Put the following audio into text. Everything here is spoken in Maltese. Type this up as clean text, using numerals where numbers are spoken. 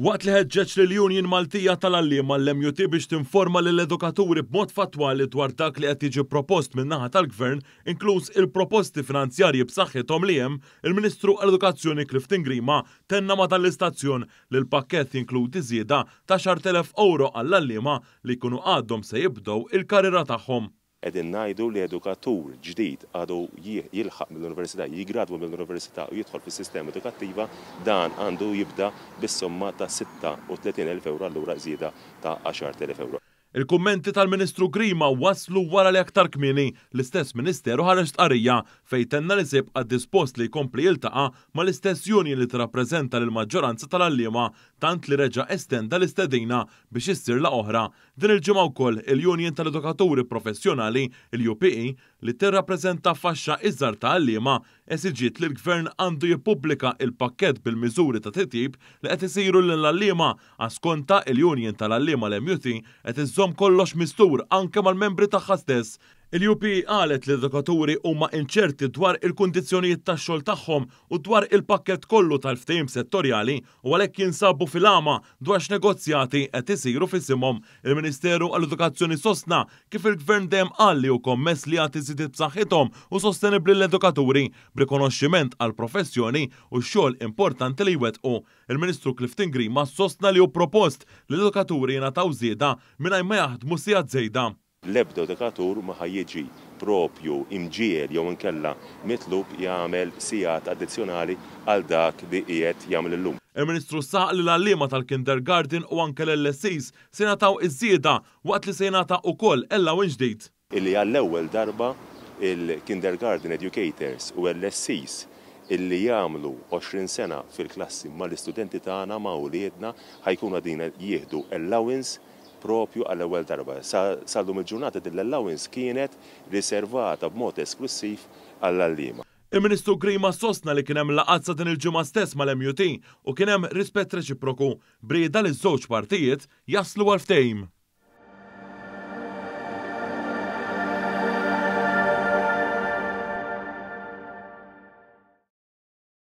Waqt li ħeġġeġ lill-Union Maltija tal-Għalliema, l-MUT, biex tinforma lill-edukaturi b'mod fattwali dwar dak li qed jiġi propost min-naħa tal-Gvern, inkluż il-proposti finanzjarji b'saħħithom li hemm, il-Ministru għall-Edukazzjoni Clifton Grima tenna ma' dan l-istazzjon li l-pakkett jinkludi żieda ta' 10,000 ewro għall-għalliema li jkunu għadhom se jibdew il-karriera tagħhom. Qegħdin ngħidu li edukatur ġdid għadu jilħaq mill-università, jiggradwa mill-università u jidħol fis-sistema edukattiva, dan għandu jibda bis-somma ta' 36,000 ewro allura żieda ta' 10,000 ewro. Il-kummenti tal-Ministru Grima waslu wara li aktar kmieni l-istess Ministeru ħareġ stqarrija fejn tenna li se jibqa' dispost li jkompli jiltaqa' mal-istess union li tirrappreżenta lill-maġġoranza tal-għalliema tant li reġa' estenda l-istedina biex issir laqgħa oħra Din il-ġimgħa wkoll, il-Union tal-Edukaturi Professjonali, il-UPE, li tirrappreżenta faxxa iżgħar ta' għalliema, esiġiet li l-Gvern għandu jippubblika il-pakkett bil-miżuri ta' titjib li qed isiru lill-għalliema għax skontha il-Union tal-Għalliema l-MUT qed iżżomm kollox mistur anke mal-membri tagħha stess. Il-UPE qalet li l-edukaturi huma inċerti dwar il-kundizzjonijiet tax-xogħol tagħhom u dwar il-pakkett kollu tal-ftehim settorjali u għalhekk jinsabu fil-għama dwar x'negozjati qed isiru f'isimhom. Il-Ministeru għall-Edukazzjoni sostna kif il-Gvern dejjem qal li hu kommess li jagħti żidiet b'saħħithom u sostenibbli lill-edukaturi b'rikonoxximent għall-professjoni u x-xogħol importanti li jwettqu. Il-Ministru Clifton Grima sostna li hu propost li l-edukaturi jingħataw żieda mingħajr ma jaħdmu sigħat żejda. L-ebda edukatur ma ħa jiġi proprju imġiegħel jew inkella mitlub jagħmel sigħat addizzjonali għal dak li qiegħed jagħmel illum. Il-Ministru saħaq li l-għalliema tal-kindergarten u anke l-LSEs se jingħataw iż-żieda waqt li se jingħata ukoll allowance ġdid. Illi għall-ewwel darba il-kindergarten educators u LSEs illi jagħmlu 20 sena fil-klassi mal-istudenti tagħna, ma' uliedna, ħa jkunu qegħdin jieħdu allowance Propju għall-ewwel darba sal-lum il-ġurnata din l-allowance kienet riservata b'mod esklussiv għall-għalliema. Il-Ministru Grima sostna li kien hemm laqgħat sa din il-ġimgħa stess mal-MUT u kien hemm rispett reċiproku b'rieda li ż-żewġ partijiet jaslu għal ftehim.